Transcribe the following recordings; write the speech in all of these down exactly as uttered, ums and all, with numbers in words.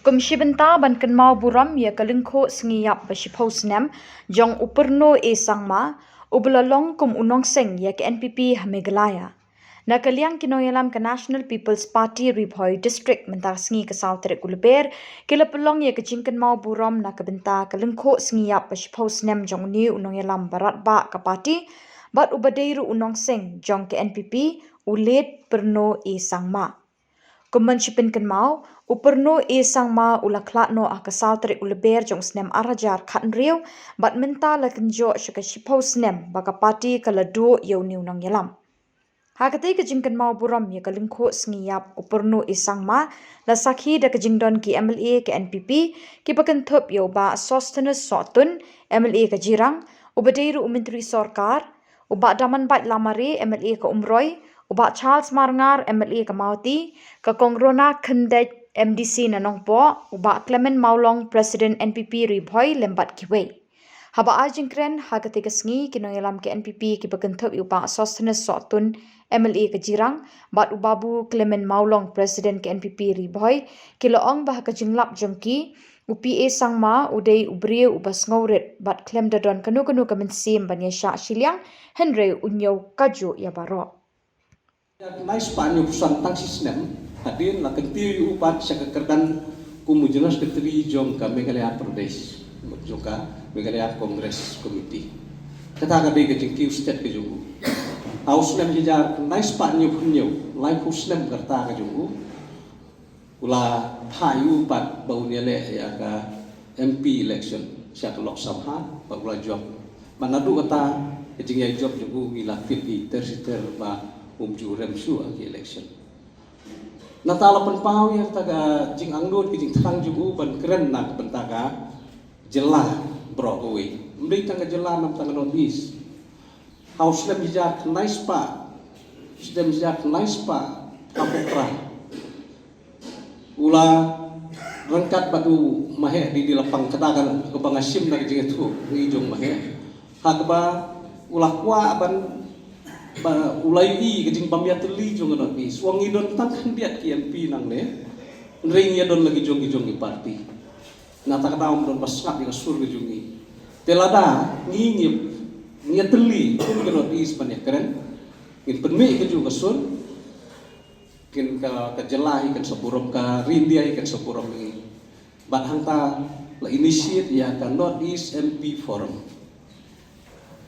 Kum shi bynta ban kynmaw burom ïa ka lyngkhuh sngi ïap ba shiphew snem jong u Purno A Sangma, uba la long kum u nongseng ïa ka N P P ha Meghalaya. Na ka liang ki nongïalam ka National People's Party Ri Bhoi District mynta ka sngi ka saw tarik u Lber, ki la pynlong ïa ka jingkynmaw burom na ka bynta ka lyngkhuh sngi ïap ba shiphew snem jong une u nongïalam ba radbah ka party, bad uba dei ruh u nongseng jong ka N P P, u Late Purno A Sangma. Kum ban shi pynkynmaw, u Purno A Sangma u la khlad noh ha ka saw tarik u Lber jong u snem ar hajar khathynriew, bad mynta la kynjoh sha ka shiphew snem ba ka party ka la duh ïa une u nongïalam. Ha katei ka jingkynmaw burom ïa ka lyngkhuh sngi ïap u Purno A Sangma, la sakhi da ka jingdon ki M L A ka N P P, kiba kynthup ïa u Bah Sosthenes Sohtun, M L A ka Jirang, uba dei ruh u Myntri Sorkar, u Bah Damanbait Lamare, M L A ka Umroi, u Bah Charles Marngar, M L A ka Mawti, ka Kong Rona Khyndait, M D C na Nongpoh, u Bah Clement Mawlong, President N P P Ri Bhoi, lem bad kiwei. Haba ai jingkren ha katei ka sngi, ki nongïalam ka N P P kiba kynthup ïa u Bah Sosthenes Sohtun, M L A ka Jirang, bad u Babu Clement Mawlong, President ka N P P Ri Bhoi, ki la ong ba ha ka jinglap jong ki, u P A Sangma u dei u briew uba sngewrit bad khlem da don kano kano ka mynsiem ban ïaishah shiliang, hynrei u ñiew kajuh ïa baroh. Khyndai spah hynñiewphew san, tang shi snem hadien la kyntiew ïa u pat sha ka kyrdan kum u General Secretary jong ka Meghalaya Pradesh, jong ka Meghalaya Congress Committee. Kata ka dei ka jingkiew stet ka jong u. Ha u snem hajar khyndai spah hynñiewphew hynñiew, laiphew snem ka rta ka jong u, u la phah ïa u pat ba un ïaleh ïa ka M P election sha ka Lok Sabha, bad u la jop. Bad naduh kata ka jingïai jop jong u ngi la tip ïa ter shi ter ba um ju rem shuh ha ki election. Nangta la pynpaw ïa kata ka jingangnud, ka jingthrang jong u ban kren na ka bynta ka jylla baroh kawei. Ym dei tang ka jylla, namar tang ka North East. Ha u snem hajar khyndai spah, snem hajar khyndai spah arphew phra, u la ryngkat bad u Maheh Didi Lapang, kata ka kaba nga shim na ka jingïathuh ngi jong Maheh. Ha kaba u la kwah ban, ba u la ïohi ka jingbym ïatylli jong ka North East. U ong ngi don tang khyndiat ki M P nangne, hynrei ngi ïa don la ki jong ki jong ki party. Na kata ka daw ym don ba sngap ïa ka sur ka jong ngi. Te lada ngi, ngi, ngi ïatylli kum ka North East ban ïakren, ngin pynmih kajuh ka sur, kin ka, ka jylla hi kan sa burom, ka ri India hi kan sa burom ïa ngi. Bad hangta la initiate ïa ka North East M P Forum.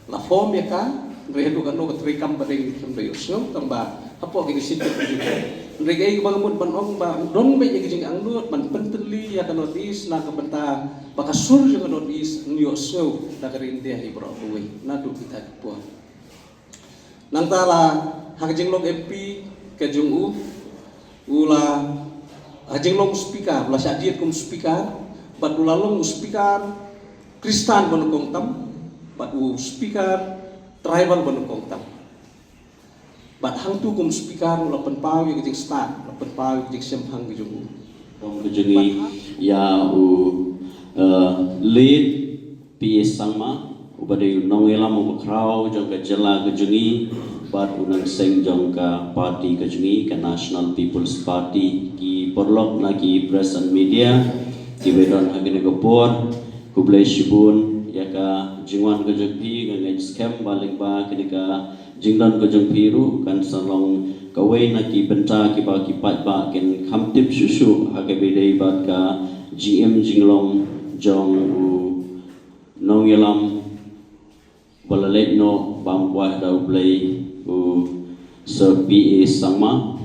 La form ïa ka, hynrei haduh katno ka treikam ba dei ngi khlem da ïohsngew, tang ba hapoh ka initiative ka jong u. Hynrei kaei kaba nga mut ban ong ba u don beit ïa ka jingangnud ban pyntylli ïa ka North East na ka bynta ba ka sur jong ka North East yn ïohsngew da ka ri India hi baroh kawei naduh kita ki por. Nangta la ha ka jinglong M P ka jong u, u la ha jinglong speaker, u la shah jied kum speaker, bad u la long speaker Khristan ba nyngkong tam, bad u speaker tribal ba nyngkong tam. Bad hangtu kum speaker u la pynpaw ïa ka jingstad, u la pynpaw ïa ka jingshemphang ka jong u. Ka jong ngi ïa u, eh, Late P A Sangma, uba dei u nongïalam uba khraw jong ka jylla ka jong ngi, bad u nongseng jong ka party ka jong ngi, ka National People's Party. Ki paralok na ki press and media kiba don ha kane ka por, khublei shibun ïa ka jingwan ka jong phi. Nga ngeit skhem ba lyngba kane ka jingdon ka jong phi ruh kan sa long kawei na ki bynta kiba ki paidbah kin kham tip shuh shuh ha kaba ïadei bad ka jingim jinglong jong u nongïalam ba la leit noh bam kwah da U Blei, u Sir P A Sangma.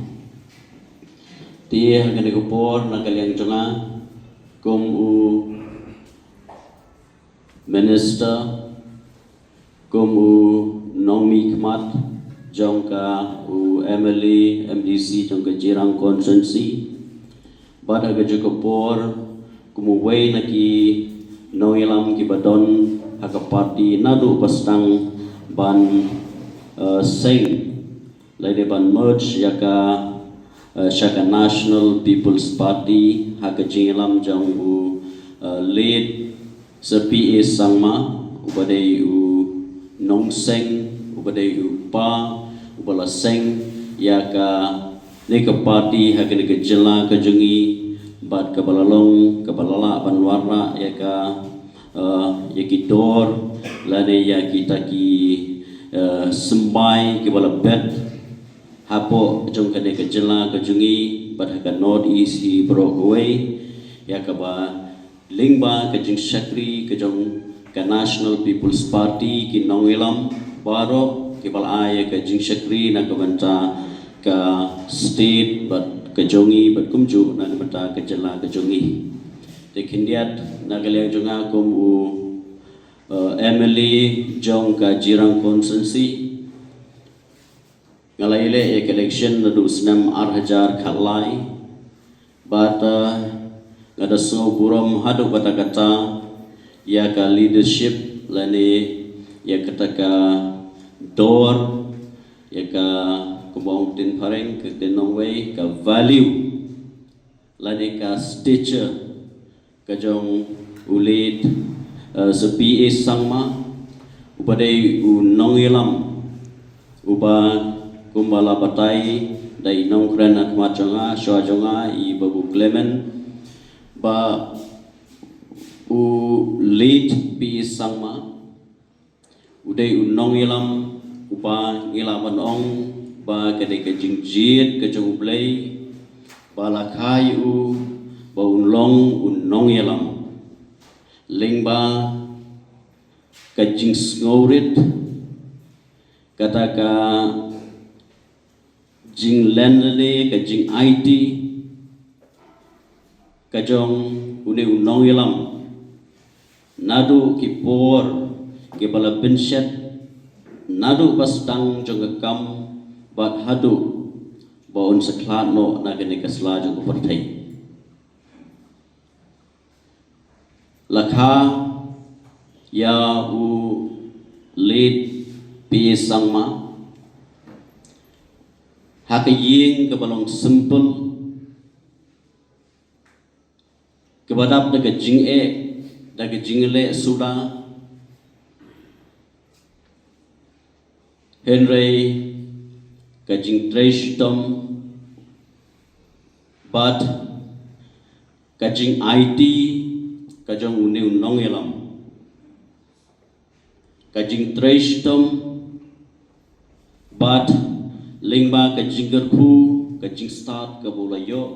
Te ha kane ka por na ka liang jong nga kum u Minister, kum u nongmihkhmat jong ka, u M L A, M D C jong ka Jirang Constituency. Bad ha kajuh ka por kum uwei na ki nongïalam kiba don ha ka party naduh ba sdang ban, eh, seng, lane ban merge ïa ka, eh, sha ka National People's Party ha ka jingïalam jong u, eh, Late Sir P A Sangma, uba dei u nongseng, uba dei u kpa uba la seng ïa kane ka party ha kane ka jylla ka jong ngi, bad kaba la long kaba la lah ban wanrah ïa ka, eh, ïa ki dor lane ïa kita ki, eh, symbai kiba la bet hapoh jong kane ka jylla ka jong ngi bad ha ka North East hi baroh kawei, ïa kaba lyngba ka jingshakri ka jong ka National People's Party, ki nongïalam baroh kiba la ai ïa ka jingshakri na ka bynta ka state bad ka jong ngi bad kumjuh na ka bynta ka jylla ka jong ngi. Te khyndiat na ka liang jong nga kum u, eh, M L A jong ka Jirang constituency, nga la ïaleh ïa ka election naduh snem ar hajar khatlai. Bad, eh, nga da sngew burom haduh katta katta ïa ka leadership lane ïa kata ka dor, ïa ka, kumba ong ktien phareng, ka ktien nongwei, ka value lane ka stature ka jong u late, eh, Sir P A Sangma, uba dei u nongïalam uba kumba la batai da i nongkren ha khmat jong nga, shuwa jong nga, i Babu Clement, ba u late P A Sangma u dei u nongïalam uba ngi lah ban ong ba ka dei ka jingjied ka jong U Blei ba la kha ïa u ba un long u nongïalam. Lyngba ka jingsngewrit, kata ka jinglen lane ka jingaiti ka jong une u nongïalam naduh ki por kiba la pynshet, naduh ba sdang jong ka kam bad haduh ba un sa khlad noh na kane ka sla jong ka pyrthei. La kha ïa u late P A Sangma ha ka ïing kaba long simple, kaba dap da ka jingeh, da ka jingleh suda, hynrei ka jingtrei shitom bad ka jingaiti ka jong une u nongïalam, ka jingtrei shitom bad lyngba ka jingkyrkhu, ka jingstad kaba u la ïoh.